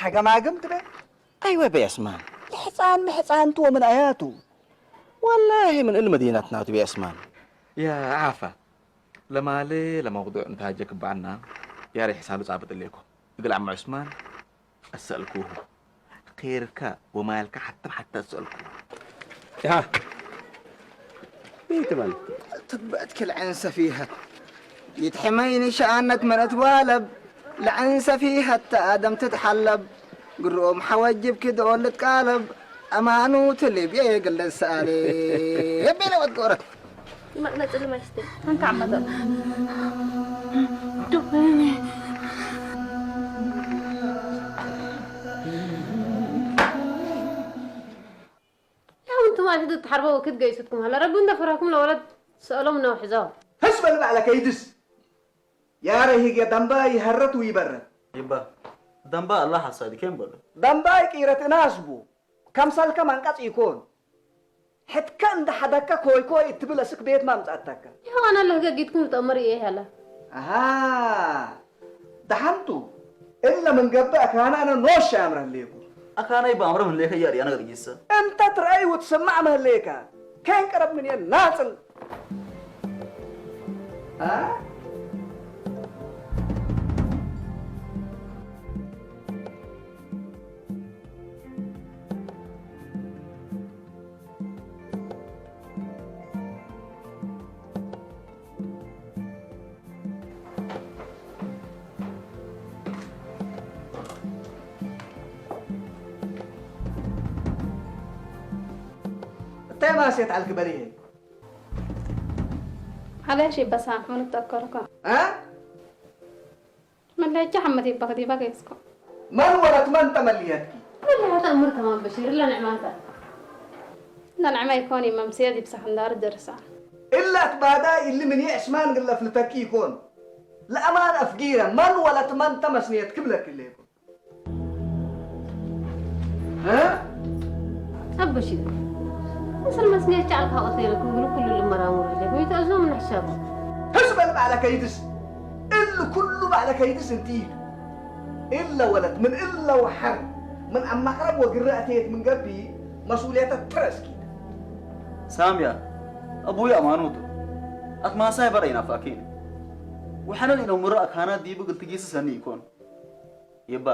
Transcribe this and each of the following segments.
ሕገማግም ትብል? ኣይወ በያስማን። ልሕፃን ምሕፃን ትዎ ምን ኣያቱ? ወላሂ ምን እል መዲናትና ትበያስማን። ያ ዓፋ፣ ለማሌ ለመውዱዕ እንታጀ ክባዕና ያሬ ሕሳሉ ጻብጥ ሌኮ። እግል ዓማ ዑስማን፣ أسألكوه. خيرك ومالك حتى حتى أسألكوه. ها. بيت من؟ تبعت كل عين سفيهة. يتحمين شأنة من أتوالب. لعن سفيهة آدم تتحلب. قروم حوجب كده ولا تقالب. أمانو تلي بيه قلن سالي. يبي لو تقرأ. መቕለፂ ልማይ ስተ። እንካዕ መጠን። ዱኸነ። ያው እንቱ ማለት ትሓርበው ክትገይሱትኩም ሃላ ረቢ እንደ ፈራኩም ለወለድ ስእሎም ነው ሕዛው። ህዝበል ባዕለ ከይድስ ያረ ሂገ ደንባ ይሀረት ውይበረ። ይባ ደንባ ኣላ ሓሳዲ ከን በሎ። ደንባ ይቂረት እናስቡ ከምሰልከ መንቀጽ ይኮን። ሕትከ እንደ ሓደከ ኮይኮይ እትብል እስክ ቤት ማምጻእተከ። ይኸዋና ለህገ ጊድኩም ዝጠመር እየ ያለ። ኣሃ፣ ደሓንቱ፣ እለ ምን ገብእ ኣካና ኣነ ኖሽ ኣምረ ህሌኩ። ኣካናይ በኣምረ ምን ሌከ እያር ያነ ገርጊሰ። እንተ ትረአይ ውትስማዕ መህሌካ፣ ከን ቀረብ ምን የናጽል። ኣ? እንታይ ማስየት ዓልክ በሪሄ? ዓለሽ ይበሳሕ፣ ምን ተከርካ? እ? መለጃ ሓመድ ይባክ ዲባክ ይስኮ። መን ወለት መን ተመልየትኪ? ወላሂ ተእምር ተማም በሽር፣ እላ ንዕማታ። እላ ንዕማ ይኮን ይመምስያ ዲብሳሕ እንዳር ደርሳ። እላ ትባዳ ኢሊ ምን የእስማን ግለ ፍልተኪ ይኮን። ለአማን አፍጊረ መን ወለት መን ተመስንየት ክብለክ ኢለ ይኮን። እ? አበሽር፣ ምስል መስንየት ጫልካ ወተይለኩም ግሉ ኩሉ ልመራሙር ኢለ። ወይ ተእዞም ንሕሰቡ። ህዝበል ባዕለ ከይድስ፣ እል ኩሉ ባዕለ ከይድስ እንት ኢሉ። እለ ወለት ምን እለ ወሐር ምን አማቅረብ ወግረ አተየት ምን ገቢ መስኡልየተ ጥረ እስኪ። ሳምያ፣ አቡይ አማኑቱ፣ አትማሳይ በረ ይናፋኪን። ወሐነን ኢኖ ምሮ አካና ዲቡ ግልትጊስ ሰኒ ይኮን። ይባ፣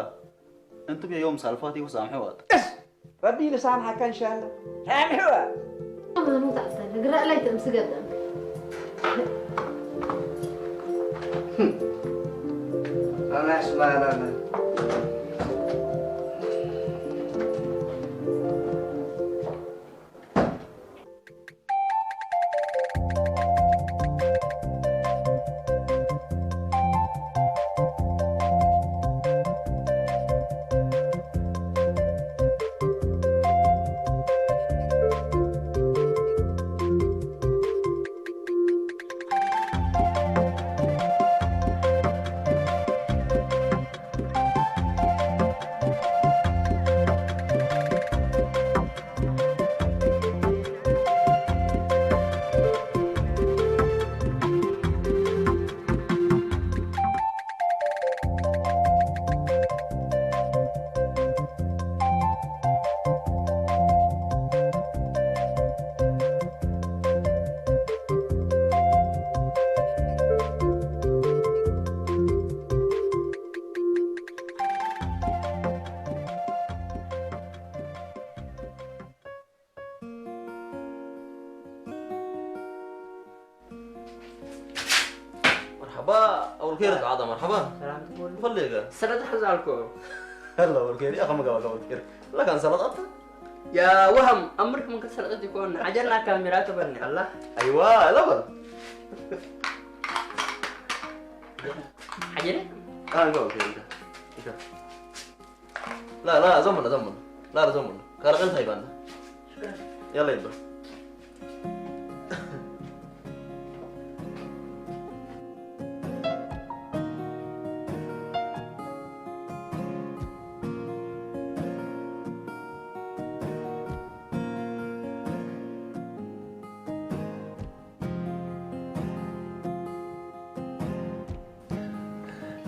እንቱም የዮም ሳልፋት ይሁ ሳምሐዋት። እስ! ረቢ ልሳምሐካ እንሻላ። ሳምሐዋ! አማኑ ተዓሰለ፣ ግራ ላይ ተምስ ገጠም። አናሽ ማላና። مرحبا، أول خير تعالى، مرحبا. سلام تقول. خليك. سلطة حزالكو. هلا، أول خير. يا أخي، ما قبل أول خير. لا كان سلطة. يا وهم، أمرك من كسر يكون عجلنا كاميرا تبني. الله. أيوة، لا بل. عجلة؟ آه، أول خير. أنت. أنت. لا، لا، زمنا، زمنا. لا، لا، زمنا. قال غير هاي بانا. يلا يبا.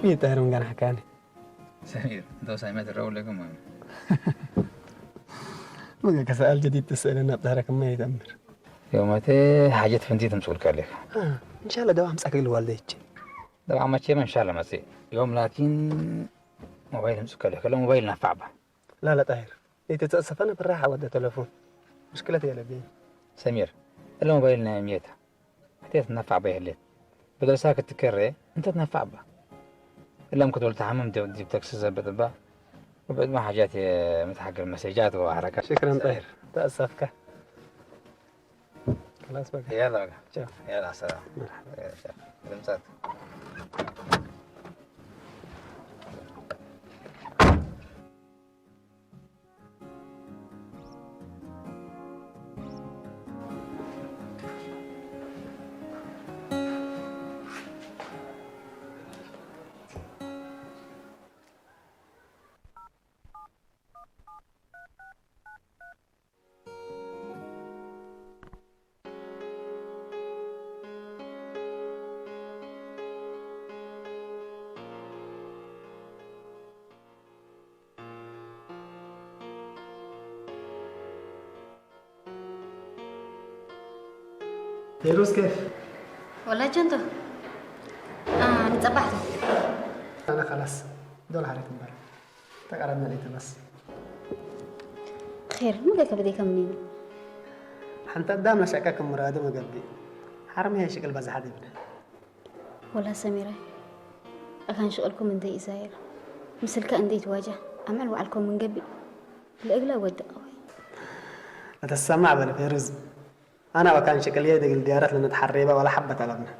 مين طاهر من جناح كان؟ ሰሚር፣ እንተ ወሳኝ ما ترى ولا كمان. مگه که سوال جدید تسأله نبتهرك ما يتأمر. يوم أتي حاجة فنتي تمسك الكاليك. إن شاء الله دوام سأكل والديك. دوام ما تشيما إن شاء الله ما سي. يوم لكن موبايل تمسك الكاليك. لا موبايل نفع به. لا لا طاهر. إيه تتأسف أنا بالراحة ودى تلفون. مشكلتي يا لبي. سمير. إلا موبايلنا ميتة. حتى تنفع به الليل. بدل ساكت تكري. أنت تنفع به. إلا ممكن تقول تحمم دي دي بتكسي زبط بقى. وبعد ما حاجات متحقق المسجات وحركات. شكرا طاهر. تأسفك. خلاص بقى. يلا بقى. شوف. يلا سلام. مرحبا. يلا، شوف. لمسات. فيروز كيف؟ والله جنته. آه نتصبحت. أنا خلاص. دول حالي تنبر. تقربنا لي بس. خير، ما قلت بدي كم نيني. حنت قدام لشكك مراد مقبي. حرم هي شكل بزحة دي بنا. والله سميرة، أكان شغلكم من دي إزاير. مثل كأن دي تواجه. أمعل وعلكم من قبي. لأقلا ود قوي. أتسمع بل فيروز. أنا وكان شكل يدق الديارات لنتحريبة ولا حبة طلبنا.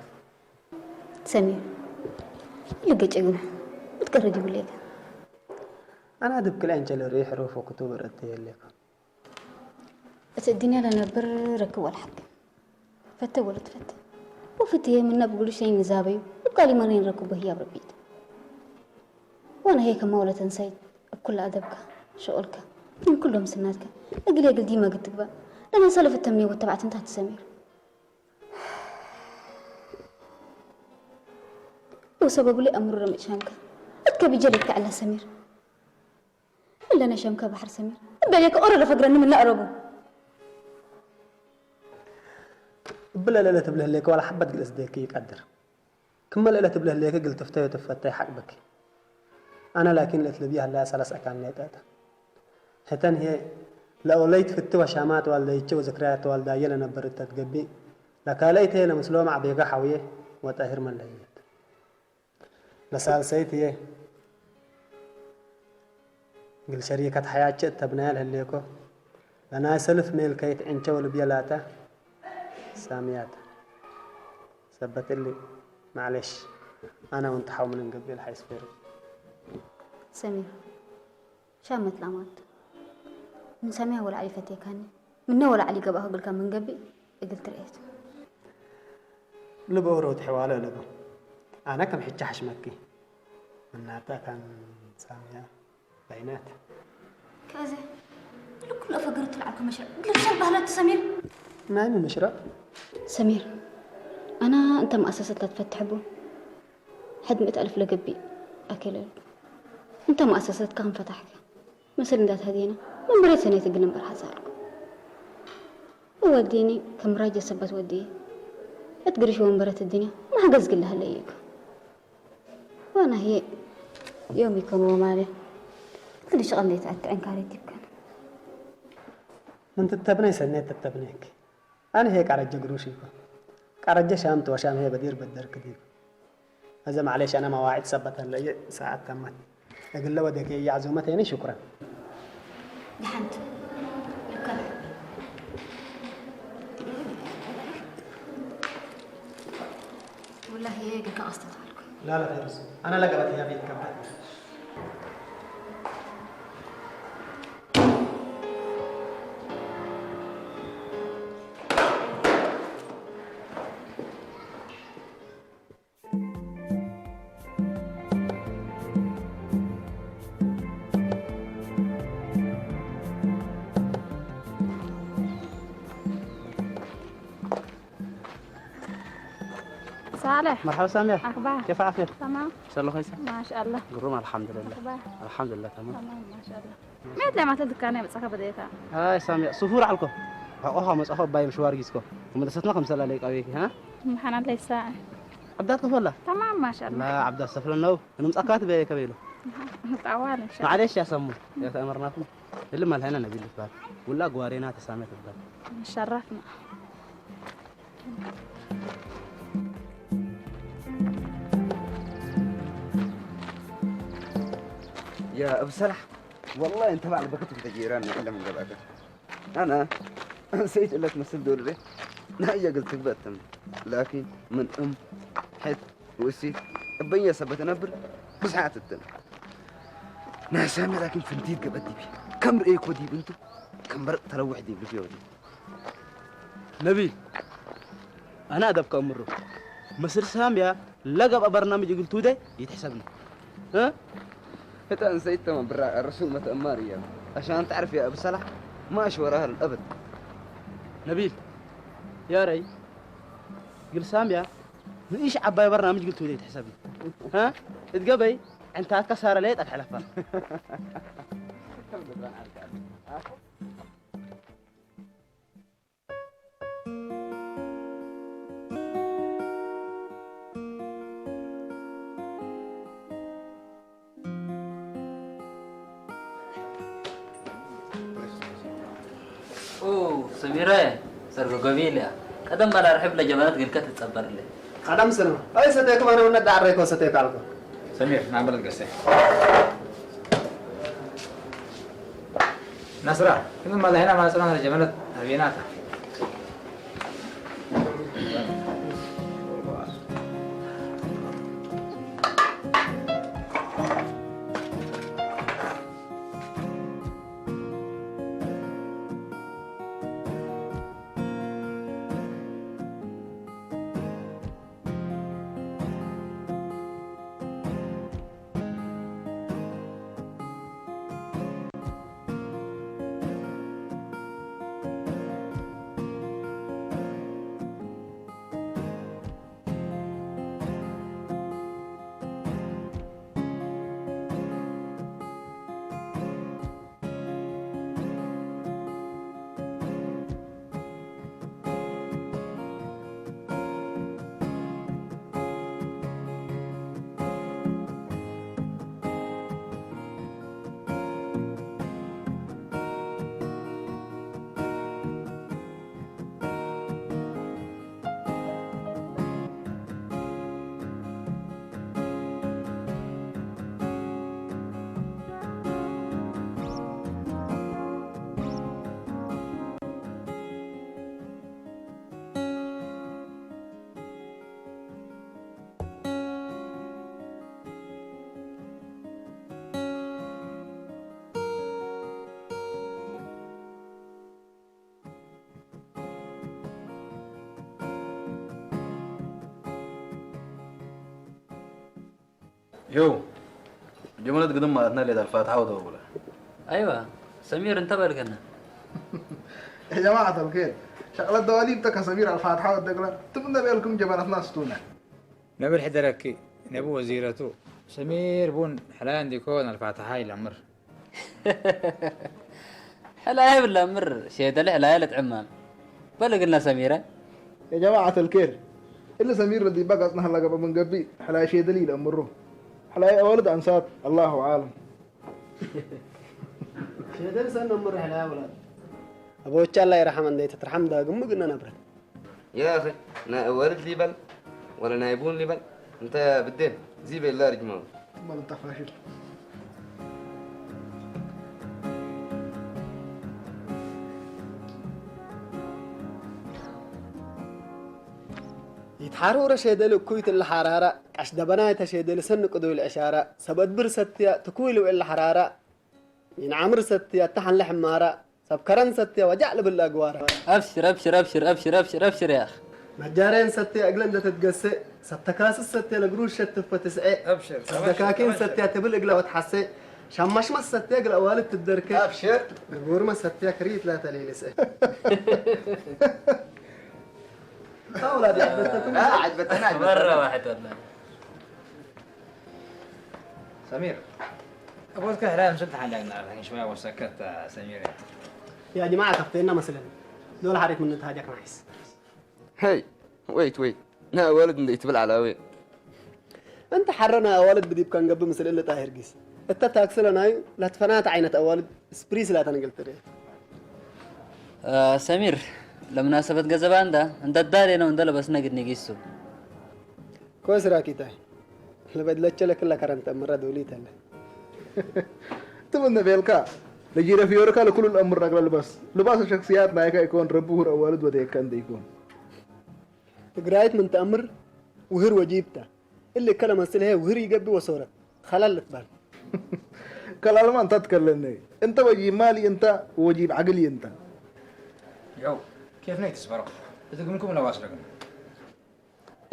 سمير. لقى جقنا. بتقرد يقول لك. أنا دب كل أنجل الريح روف وكتوب الرد يليكم. እቲ እድንያ ለነብር ረክብ ወልሓቅ ፈተ ወልትፈት ወፍት የምና ብጉሉሽ ነይ ንዛበዩ እቃሊ መሬን ረክቦ ህያብ ረቢት ዋና ሄ ከማ ወለ ተንሳይት እኩል ኣደብካ ሸኦልካ ምን ኩሎም ስናትካ እግል የግል ዲማ ግትግባ ለናሰለ ፍተምኔ ወተባዕት እንታት ሰሚር ወሰበቡ ለይ ኣምሩ ረመጭ ሻምካ እትከ ብጀል ይተዕላ ሰሚር እለ ነሸምከ ባሕር ሰሚር እበሌከ ኦረዶ ፈግረኒ ምነ እረቡ። እብለ ለለ ትብለ ህሌከ ዋላ ሓበት ግልእስ ደክ ይቀድር። ክመ ለለ ትብለ ህሌከ ግል ትፍተዮ ትፈተይ ሓቅ በኪ። ኣነ ላኪን ለትልብያ ህላያ ሰላስ ኣካን ነጠጠ። ህተን ህየ ለኦለይት ፍቲ ወሻማት ዋልደይቼ ወዝክርያት ዋልዳየ ለነበር እተትገቢ ለካልአይት ህየ ለምስሎም ዓቤጋ ሓውየ ወጠህር መለየት። ለሳልሰይት ህዬ፣ እግል ሸሪከት ሐያቼ እተብናየ ለህሌኮ፣ ለናይ ሰልፍ ሜል ከይት ዕንቼ ወልብየ ላተ ሳምያተ። ሰበት እሊ፣ ማዕሌሽ፣ ኣነ ወንትሓው ምን እንገብእ ለሓይስ ፌሩ። ሰሚር፣ ሻመት ላማት ምን ሰሚያ ወላዕሊ ፈቴካኒ፣ ምነ ወላዕሊ ገብኣኹ እግልካ ምን ገብእ እግል ትርኤት። ልበወሮ ትሕዋለ ለቡ ኣነ ከም ሕቻ ሓሽመኪ ምናታ ካን ሳምያ ባይናት። ከዚ ልኩል ፈገርት ለዓልኩ መሽርዕ ግልብሻል ባህለት ሰሚር። ናይኑ መሽርዕ? ሰሚር ኣና እንተ መኣሰሰት ለትፈትሕ ቡ ሕድ ምእት ኣልፍ ለገቢእ ኣኬለሉ እንተ መኣሰሰትካ ክንፈታሕከ። ምስል እንዳትሀዴና መንበሬት ሰኔት እግል እምበር ሓሳልኩ እወዲኒ ከም ራጀ ሰበት ወዲየ እት ግርሽ ወንበረት እድንያ ማሕገዝ ግላህለ እየካ ዋና ህየ ዮም ይከን ወማለ እግል ሽቐል ለይተኣትዐን ካሬት ይብከን ምን ትተብነይ ሰኔት ትተብነይክ ኣነ ህየ ቃረጀ ግሩሽ ይኮን ቃረጀ ሻም ተወሻም ህየ በዲር በደርክ ዲብ። هذا معليش أنا مواعيد ثبت هلا ساعات تمت. أقول له ودك يا عزومة تاني شكرا. دحنت. لكن. والله هي قلت أستطعلكم. لا لا فيروز أنا لا قبت يا بيت كبت. ሳልሕ። መርሓባ ሳምያ። ኣኽባር። ኬፍ ዓፍያ? ተማም። ሰሎ ኸይሳ? ማሻኣላ። ግሩም ኣልሓምዱሊላህ። ኣኽባር። ኣልሓምዱሊላህ ተማም። ተማም ማሻኣላ። መየት ለማተ ድካነ መጻኻ በደካ? ኣይ ሳምያ፣ ሱፉር ዓልኮ። ሕቆኻ መጻኻ ባይ ምሽዋር ጊስኮ። ተመለሰትና ከም ሰላለይ ቀቤኪ፣ ሃ? ምሓና ለይሳ። ዓብዳት ከፈላ? ተማም ማሻኣላ። ላ ዓብዳት ሰፍለነው። ንምጻካ ትበየ ከበይሉ። ጣዋል እንሻ። ማዕለሽ ያሰሙ። ያተመርናኩም። اللي ما لهنا نبيل تبال. ولا قوارينا تسامي تبال. شرفنا. يا أبو سلح، والله أنت بعد بكتب تجيران إلا من قبلك. أنا نسيت إلا تمثل دور لي. لا، يا قلت بتم. لكن من أم حت وسي أبين سبت نبر بساعة التم. ناسامي لكن فنتيت قبل ديبي. كم رأيك وديب أنتو؟ كم برق تروح ديب لفيو ديب. نبيل، أنا أدب كأمره. مصر سامية لقب برنامج قلتو ده يتحسبنا. ها؟ حتى أنسيت تمام برا الرسول ما تأمر يا. عشان تعرف يا أبو سلح، ما أشورها الأبد. نبيل، يا ري، قل سامية، ንእሽ ዓባይ በርናምጅ ግን ትውደይ ትሕሰብ። ها؟ اتقبي، أنت هتكسر ليه تتحلفها؟ ኡ፣ ሰሚረ፣ ሰርጎ ገቢል እያ። ቀደም ባላ ርሕብ ለጀበነት ግልከ ትጸበርለ። ቀደም ስነ። ኣይ ሰተይኩም ኣነ ወነ ዳዕረይኮ ሰተይካ ኣልኮ። ሰሚር፣ ናበለት ገሰ። ናስራ፣ ክምን ማላ ሄና ማላ ጸና ለጀበነት ኣቤናታ። يو، جملة قدم مالتنا اللي الفاتحة ودوغلا. أيوة، سمير انت بلغنا. يا جماعة الخير، شغلة دواليب تكا سمير الفاتحة ودوغلا. تمنى بيلكم جبلتنا ستونا. ነብር ሕደረኪ፣ ነብ ወዚረቱ፣ ሰሚር ቡን ሕላያን ዲኮን ኣልፋትሓ ኢለምር። ሕላየ ብለምር፣ ሸየተለ ሕላየ ለትዕመም። በል እግልና ሰሚረ። يا جماعة الخير، እሊ ሰሚር ለዲባ ጋጽና ሀላ ገበ ምን ገቢ፣ ሕላየ ሸየደሊ ኢለምሩ። ሕላየ ኣዋልድ ኣንሳት፣ الله أعلم። ሸደን ሰን ነምር ሕላያ ወላድ። ኣቦቻ ኣላ ይርሓም፣ እንደ ተትርሓም ዳግም ምግነ ነብረት። يا أخي، ናይ ኣዋልድ ሊበል ወላ ናይ ቡን ሊበል፣ እንተ ብዴን ዚ ቤላ ርጅማው። ትማል እንተ ፋሽል። ይትሓርውረ ሸደል እኩይ ትልሓራራ፣ ቀሽ ደበናይ ተሸደል ሰንቅዶ ኢልዕሻራ፣ ሰብ ኣድብር ሰትያ ትኩይ ልውዕል ሓራራ፣ ሚን ዓምር ሰትያ ተሓንለ ሕማራ፣ ሰብ ከረን ሰትያ ወጃዕ ልብል ኣግዋራ። أبشر، أبشر، أبشر، أبشر، أبشر، أبشر يا أخ. መጃረን ሰትያ እግለ እንደ ተትገሰ፣ ሰብ ተካስስ ሰትያ ለግሩ ሸትፈ ትስዔ፣ أبشر، ሰብ أبشر، ደካኪን أبشر። ሰትያ ትብል እግላ ወትሓሴ፣ ሻማሽመስ ሰትያ እግላ ኣዋልድ ትደርከ፣ أبشر። ንጉርመ ሰትያ ክሪት ላተሌልሰ። لا، عجبتنا، عجبتنا. مرة واحدة والله. سمير. أقول لك إحنا مشت حاجة، شوية وسكت سمير. يا جماعة، كفتينا مثلا. دول حريك من نتهاجك نايس. هي، ويت ويت. نا والد ندي تبل على وين؟ أنت حرنا والد بديب كان قبل مثل اللي طاهر قيس. أنت تاكسلنا، لا تفنات عينة والد. ስፕሪስ ላታ ንገልተደ ሰሚር፣ ለምናሰበት ገዘባ እንዳ እንደ ዳሌ ነው እንደ ለበስነ ግድ ንጊሱ ኮስ ራኪታይ ለበድለቸ ለክላ ከረንተ ምራ ዶሊተለ ትምነ ቤልካ ለጂረ ፊዮርካ ለኩሉ الأمر ረግለ ልባስ ልባስ ሸክስያት ናይካ ይኮን ረቢ ሁር አዋልድ ወደ የካ እንደ ይኮን ትግራይት ምን ተአምር ውህር ወጂብታ እልከ ለመስል ሄ ውህር ይገብእ ወሶረት ኸላል ልትባል። ከላልማ እንታ ትከለኒ እንተ ወጂብ ማሊ እንታ ወጂብ ዓግሊ እንታ። ያው ኬፍ ናይ ትስበረው እትግምኩም ለዋስ ደግሞ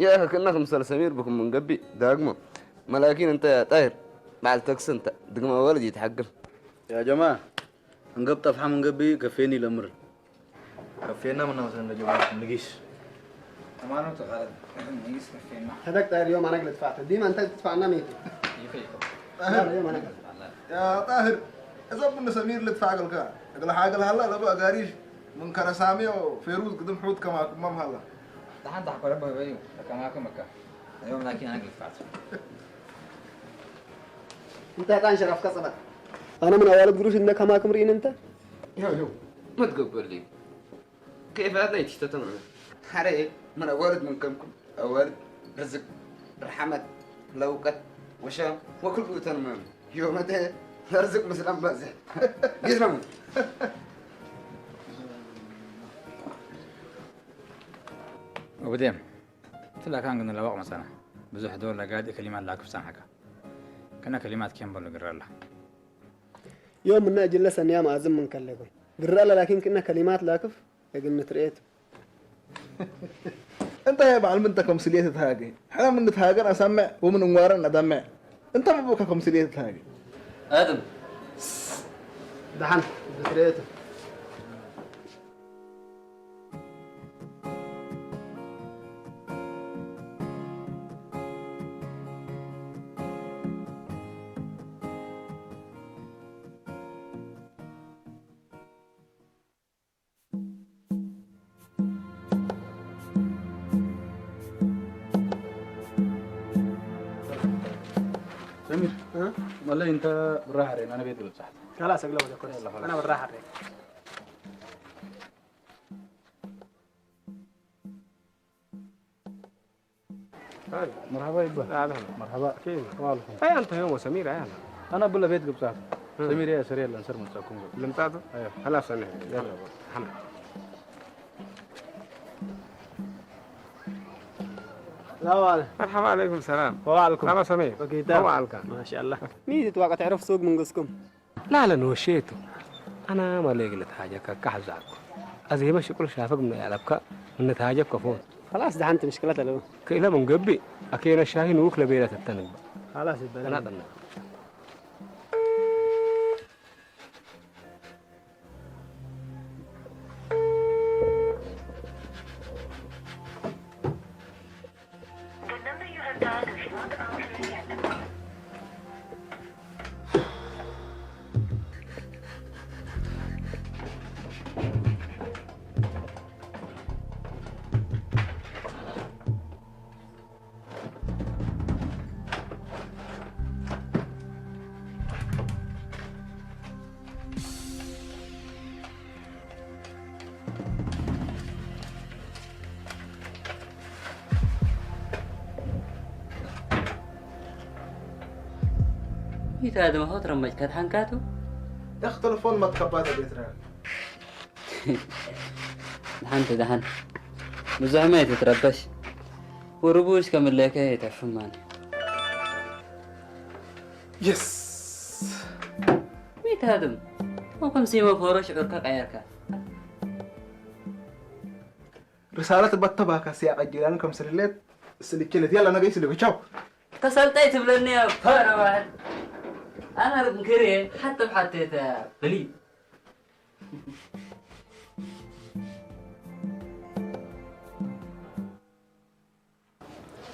يا أخي كنا خمسة سمير بكم من قبي داقمة ملاكين أنت يا طاهر مع التاكسي أنت دقمة ولد يتحقر. يا جماعة እንገብ ጠፍሓ መንገቢ ከፌኒ ለምር ከፌና ምና ወሰን ለጀባ ንጊሽ ሃይማኖት ኻለት ንጊስ ከፌና هذاك طاهر يوم أنا قلت فاتح ديما أنت تدفعنا ميتو ይኸይኮ لا يوم أنا قلت فاتح يا طاهر إذا بنا سمير لدفع قلقا أقل حاجة هلا لبا قاريش من كرسامي وفيروز قدم حوت كما كمام هلا ደሓን ዳሕኮ ረበ በዩ ከማኩም እካ እዮም ላኪን ኣግልፋት أنت هتان شرف كسبت أنا من أوالد قروش إنك ما كمرين أنت يو يو ما تقبل لي كيف هذا يتشتتم هري من أوالد من كمكم أوالد رزق رحمة لوقت وشام وكل قوتنا يوم ده رزق مسلم بزح يزلمون ወብዴም ትላካን ግን ለዋቕ መሰና ብዙሕ ዶ ለጋዲ ከሊማት ላክፍ ሳንሓካ ከና ከሊማት ኬም በሉ ግረላ يوم من أجل لسن يا معزم من كلكم قرر لكن كنا كلمات لاكف لكن نتريت أنت يا بعل من تكم سليت تهاجي حنا من نتهاجر أسمع ومن أنوارا ندمع أنت ما بوكا كم سليت تهاجي ኣድም دحن نتريت سمير مالي انت بالراحه رين انا بيت بتسحب خلاص اقلب لك كويس انا بالراحه عليك مرحبا يبا اهلا مرحبا كيف والكم اي انت يوم سمير اهلا انا بلا بيت قبصات سمير يا سريع لانسر متساكم لمتاتو ايوه خلاص انا يلا الحمد لا والله مرحبا عليكم السلام وعليكم مرحبا سمير وكيتا وعلكم ما شاء الله مين تتوقع تعرف سوق من قسكم لا لا نوشيتو أنا ما ليق لتهاجك كحزاكو أزي ما شكل شافك من يعلبك من نتهاجك كفوت خلاص ده انت مشكلة له كإلا من قبي أكينا الشاهي نوك لبيلة التنب خلاص يبقى أنا قلنا The number you have dialed is not answering at the moment. ይታ ድማ ሆት ረመጅ ከድሓንካቱ يا أخي تلفون ما تكبات بيتنا ደሓን ደሓን ብዙሕ ማይ ትትረበሽ ወርቡሽ ከምለከ የተፍማን يس ሚታድም ወከም ሲመ ፈሮ ሽዑርካ ቀየርካ رسالة بتباكا سياق الجيران كم سللت سلكلت يلا نقيس اللي بتشاو ተሰልጠይ ትብለኒ ፈረባህል ኣነ ርምክርየ ሓተብ ሓተተ ብሊ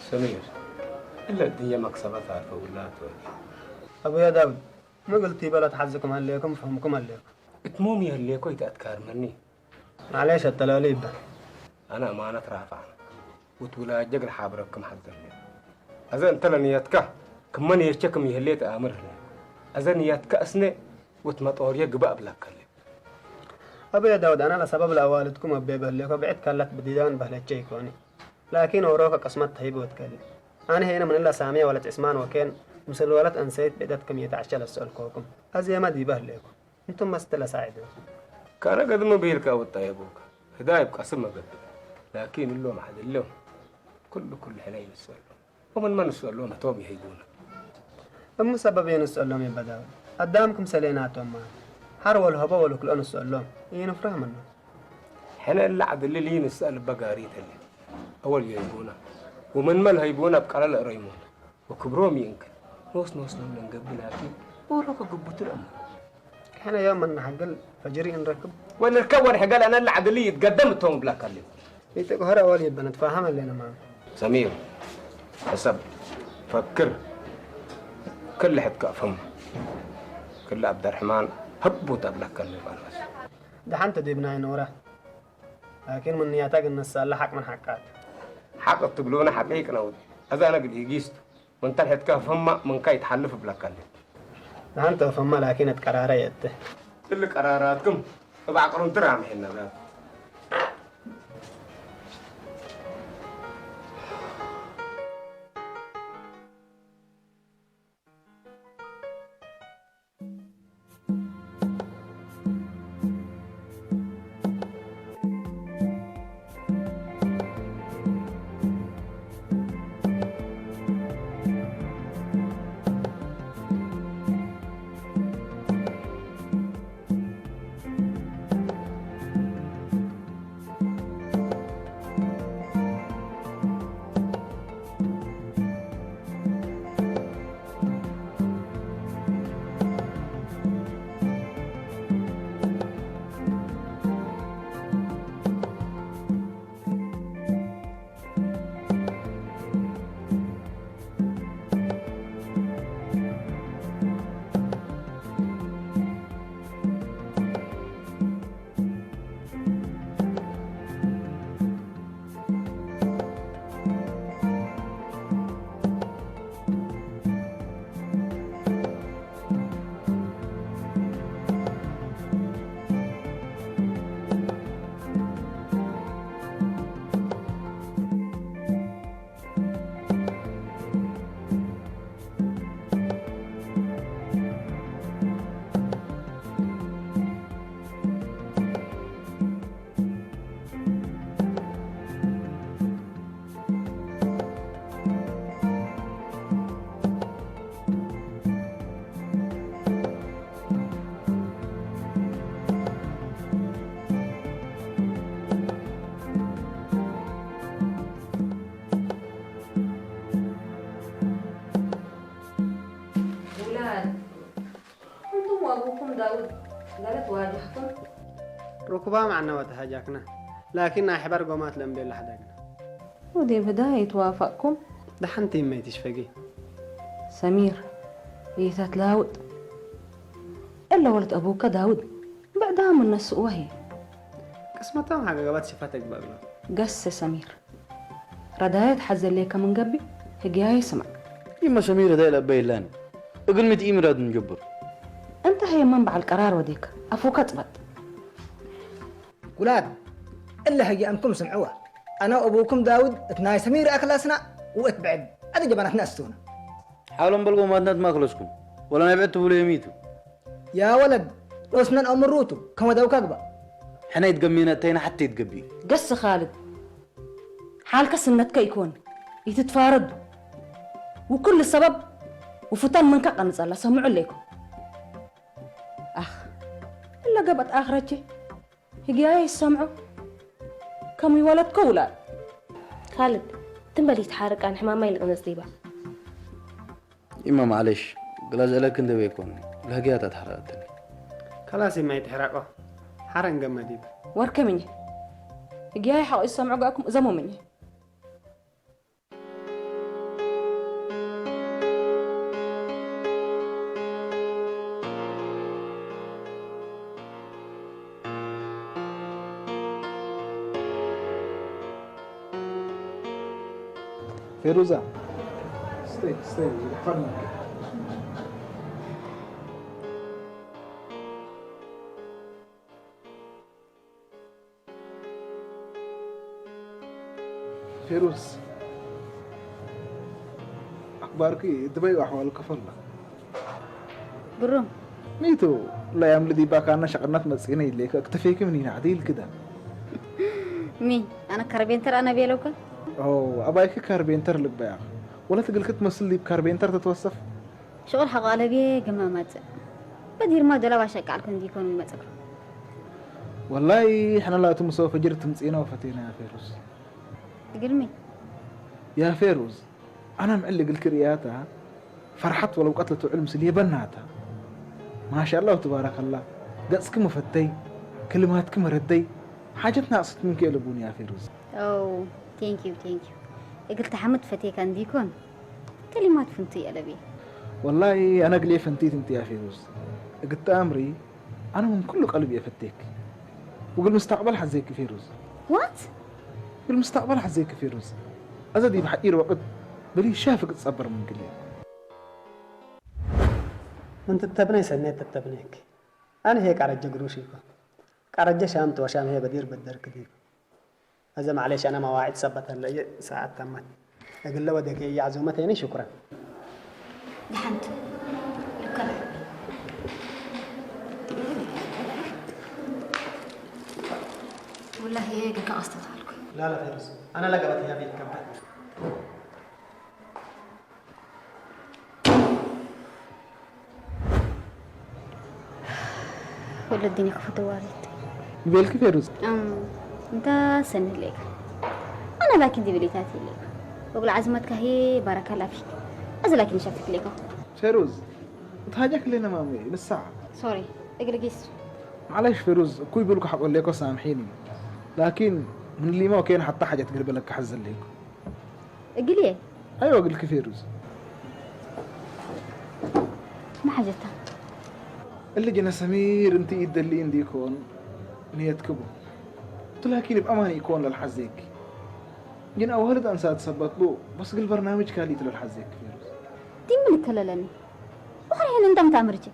ሰሚር፣ እለ እድየ መክሰበት አርፈ ውላድ ወዲ። አቡያ ዳውድ፣ ምግልቲ በለት ሓዝኩም አለኩም፣ ፍህምኩም አለኩም። እትሞም የህሌኮ ይተአትካርመኒ። ማዕሌሽ አተላሉ ይበል። አነ አማነት ራፋ። ወትውላጀግ ለሓብረክም ሓዘለ። አዘ እንተ ለንየትካ፣ ክመ ንየትቸክም ይህሌ ተአምር ህለ። አዘ ንየትካ እስነ ወትመጦርየ ግባእ ብለከለ። አቡየ ዳውድ፣ አነ ለሰበብ ለአዋልድኩም አቤ በህሌኮ ብዕድ ከለት ብዲዳን በህለቼ ይኮኒ። ላኪን ኦሮከ ቅስመት ተሂብ ወትከል። አነ ሄነ ምን እለ ሳሚያ ወለት ዕስማን ወኬን፣ ምስል ወለት አንሰይት ብዕደት ክም የተዐሸ ለሰአልኮኩም። አዜመ ዲበ ህሌኩም። እንቱም መስት ለሳዕዱ። ከነ ገድመ ብሂልካ ወጣ የቦካ። ህዳይ ብቀስም መገብእ። ላኪን እሎም ሐድሎም። ኩሉ ኩሉ ሕነ ይንሰሎም። ወምን መ ንስአሎም እቶም ይህይቡና። እሙ ሰበብ የንስአሎም ይበዳው። አዳም ክምሰሌናቶም ማ። ሐር ወልሀቦ ወልክልኦ ንስአሎም። ኢንፍረህ ምኑ። ሕነ እለ ዐድሊ ልይንስአል እበ ጋሪት ህሌ። አወል ይህይቡና። ወምን መ ለሀይቡና እብ ቀለል እረይሙና። ወክብሮም ይእንክር። ኖስ ኖስ ለም ለንገብእ ላኪን ኦሮከ ግቡት ለእሙ። ሕነ ዮም መናሐግል ፈጅሪ እንረክብ። ወንርከብ ወንሕገል አነ ለዐድሊ ይትገደም እቶም እብለከ ህሌ። ኢትቅሆረ አወል ይበ ንትፋሃም ህሌነ ማም። ሰሚር፣ ሕሰብ፣ ፈክር፣ ክል ሕድ ከእፍም፣ ክል ዐብደርሕማን ህቡት አብለከኒ ባልባስ። ደሓን ተዲብናይ ኖረ። ላኪን ምን ንያታ ግን ነሳለ ሐቅ ምን ሐቃት። ሐቅ እትብሉነ ሐቂቅ ነው። አዛ ነግል ኢጊስቱ። ወንተ ርሕትካ ፈማ ምንካ ይትሓልፍ እብለካ እንዴ? ንሓንቲ ፈማ ላኪን እት ቀራራ የእተ። እሊ ቀራራትኩም እብ ዓቅርንቱ ራምሕ ነብራት። ውላድ፣ እንቱም ወአቡኩም ዳውድ ገለ ተዋጃህኩም? ርኩባ መዕነወ ተሃጃክነ፣ ላኪን ናይ ሕበር ጎማት ለእምቤለ ሐዳግነ። ወዴ በዳ ይትዋፋቅኩም? ደሓንቲ እመይ ትሽፈጊ? ሰሚር፣ እይተትላውጥ። እለ ወለት አቡከ ዳውድ፣ ብዕዳም እነስእ ወህይ። ቅስመቶም ሀገገባት ሽፋ ተግባግሎ። ገሰ ሰሚር። ረዳየት ሐዘሌከ ምን ገብእ ህግያየ ስማዕ። ኢመ ሰሚር ረዳየ ለአበ የላኒ። እግል ምት ኢምራድ ንጀብር። እንተ ሀየ መን በዓል ቀራር ወዴከ፣ አፉከ ጽበጥ። ውላድ፣ እለ ህግያምኩም ስምዕወ። አነ ወአቡኩም ዳውድ እት ናይ ሰሚር አክላስና ወእት ብዕድ አደ ጀባናትና እስቱና። ሓሎም በልጎ ማትናት ማክለስኩም፣ ወላ ናይ ብዕድ ትብሉ የሚቱ። ያ ወለድ፣ ኖስነን አምሩቱ፣ ከመ ደውካ ግባ። ሕነ ይትገሜነ እተይና ሓቲ ይትገቢ። ገስ ኻልድ፣ ሓልከ ስነትከ ይኮን፣ ይትትፋረዱ። ውኩል ሰበብ ውፉታን ምንካ ቀንጸላ፣ ሰምዑ ኣለይኩም። ኣኽ፣ እለ ገበት ኣኽረቼ። ህግያየ ይሰምዑ ከም ይወለድኮ ውላድ። ካልድ፣ ትም በል ይትሓረቃን ሕማማ ይልቅነጽ ዲባ። ኢማ ማዕለሽ፣ ግላ ዘእለክ እንደ በይኮን፣ ለህግያታ ተሓረቀትኒ። ከላስ ኢማ ይትሕረቆ፣ ሓረ እንገመ ዲብ። ወርከምኝ፣ ህግያየ ሓቆ ይሰምዑ ጋኩም እዘሞምኝ። ፌሩዛ፣ ስተይ፣ ስተይ፣ ፋን። ፌሩዝ፣ ኣኽባርኪ ድበይ ኣሕዋል ከፈላ። ግሩም። ሚቱ፣ ላይ ኣምሊ ዲባ ካና ሸቕናት መጺነ ኢለይከ፣ እክትፌኪ ምን ኢና፣ ዓዲ ኢልክዳ። ሚ፣ ኣነ ካርቤንተር ኣነ ቤለውከ? ኦ፣ ኣባይኪ ካርቤንተር ልበያ። ወላ ትግልኪ ትመስል ዲብ ካርቤንተር ተትወሰኽ? ሽቑል ሓቋለብየ ግመ መጽእ። በዲርማ ዶላብ ኣሸቃልኩ እንዲኮን ይመጽእኩ። ወላይ፣ ሕና ላቱ ምሰ ፈጅር ትምጽእና ወፈቴና ያ ፌሩዝ። ግርሚ። ያ ፌሩዝ፣ ኣና ምዕሊ ግልኪ ርእያታ፣ ፈርሓት ወለው ቀትለ ትውዕል ምስል የበናታ። ማሻላ ወትባረከላ፣ ገጽኪ መፈተይ፣ ክልማትኪ መረደይ፣ ሓጀት ናቕስት ምንኪ የለቡን ያ ፌሩዝ። ኦ፣ ቴንክ ዩ፣ ቴንክ ዩ። እግል ተሓምድ ፈቴካ እንዲኮን፣ ከሊማት ፍንቱ የለብየ። ወላይ፣ ኣነ ግሌ ፈንቲት እንት ያ ፌሩዝ። እግል ተኣምሪ፣ ኣነ ምን ኩሉ ቀልብ እየ ፈቴክ። ወግል ምስተቅበል ሓዘይክ ፌሩዝ። ዋት? ግል ምስተቅበል ሓዘይክ ፌሩዝ። ኣዘ ዲብ ሓቂር ወቅት በሊ ሻፍቅ ትጸበር ምን ግሌ። ምን ትተብነይ ሰኔት ትተብነይክ። ኣነ ሄ ቃረጀ ግሩሽ ይኮ። ቃረጀ ሻም ተወሻም ሄ በዲር በደርክ ዲኮ። هذا معليش، أنا مواعيد ثبت هلا، ساعات تمت. أقول له ودك يا عزومة تاني، شكرا. دحنت. لكم. والله هي قلت أصلا لكم. لا، لا، فيروز. أنا لا قبت يا بيت كبت. ወለዲኒ ክፉት ዋሪት። ቤልኪ ፌሩዝ። እም፣ እንታ ሰንህ ሌካ። ኣነ ላኪን ዲብሊታት ኢሌካ። ወግል ዓዝመትካ ሄ ባረካ ላፊክ። እዚ ላኪን ሸፍክ ሌካ። ፌሩዝ፣ እታ ሃጃ ክሌና ማሜ፣ ንሳ። ሶሪ፣ እግሪ ጊስ። ማዕለሽ ፌሩዝ፣ እኩይ ብልኩ ሓቆ ሌኮ ሳምሒኒ። ላኪን፣ ምን ሊማ ወኬን ሓታ ሓጃት ግርበለካ ሓዘ ሌኮ። እግልየ? ኣይወ እግልኪ ፌሩዝ። መሓጀታ። እሊ ጅነ ሰሚር እንቲ ይደሊ እንዲ ይኮን ንየትክቡ። ትላኪን ብኣማን ይኮን ለልሓዘይኪ። ጅን ኣዋልድ ኣንሳት ሰበት ቡ በስ ግል በርናምጅ ካሊ ትለልሓዘይኪ ፌሩዝ። ዲም ልከለለኒ። ብኸሪ ህን እንደም ታምርጂ።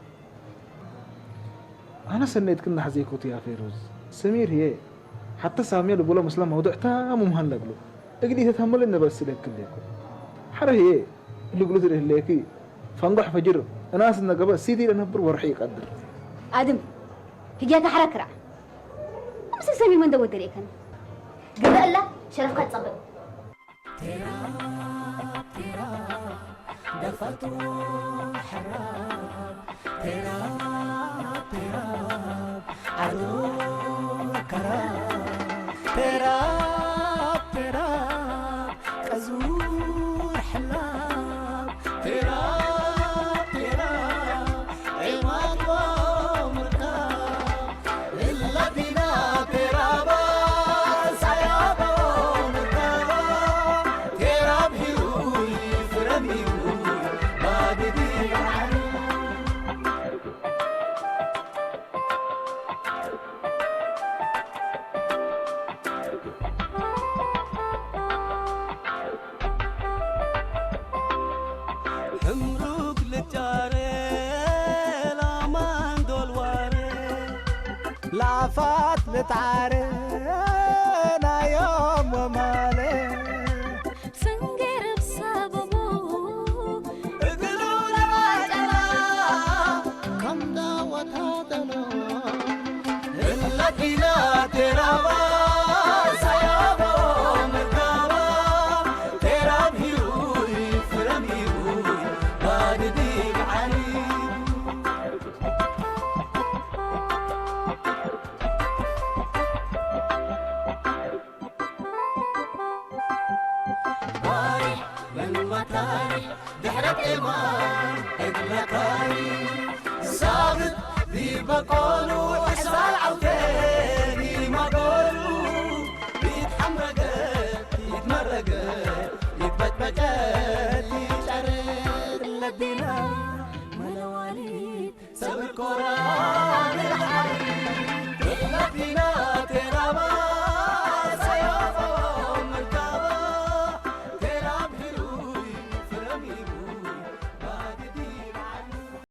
ኣነ ሰነይት ክናሕ ዘይኮቱ ያ ፌሩዝ። ሰሚር ህየ ሓተ ሳሜ ልብሎ ምስለ መውድዕታ ሙምሃን ለግሎ። እግዲ ተተመለ ነበስ ለክል ለኩ። ሓረ ህየ ልግሉ ትልህለኪ ፈንጎሕ ፈጅር እናስ ነገበ ሲቲ ለነብር ወርሒ ይቀድር። ኣድም ህያታ ሓረክራ። ኣምስል ሰሚር መንደ ወደር የከን። ግበእላ ሸረፍካ ትጸበል። ቴራብ ቴራብ ደፈቱ ሕራብ ቴራብ ቴራብ ዓዱ ከራብ ቴራብ ቴራብ ቀዙር ሕላብ ቴራብ ቴራብ ዒማቶ ምርካብ ሕምሩግ ልጫረ ላማን ዶልዋረ ላፋት ልትዓረ ናዮም ወማለ ስንገርብ ሰበቡ እግሉ ለባጨላ ከምዳ ወታደሎ እላዲና ቴራባ ሳያቦ መርካባ ቴራብ ሂሩይ ፍረም ሂሩይ ባድዲ ብዓሊ ባሪሕ ምን መታሪሕ ድሕረት ኤማን እግረካሪ ሳብት ዲበቆሉ ዕስራል ዓውተ ዲማጎሉ ይትሓምረገ ይትመረገ ይትበጭበጨ ይጨረ ለቢና መለዋሊት ሰብር ኮራ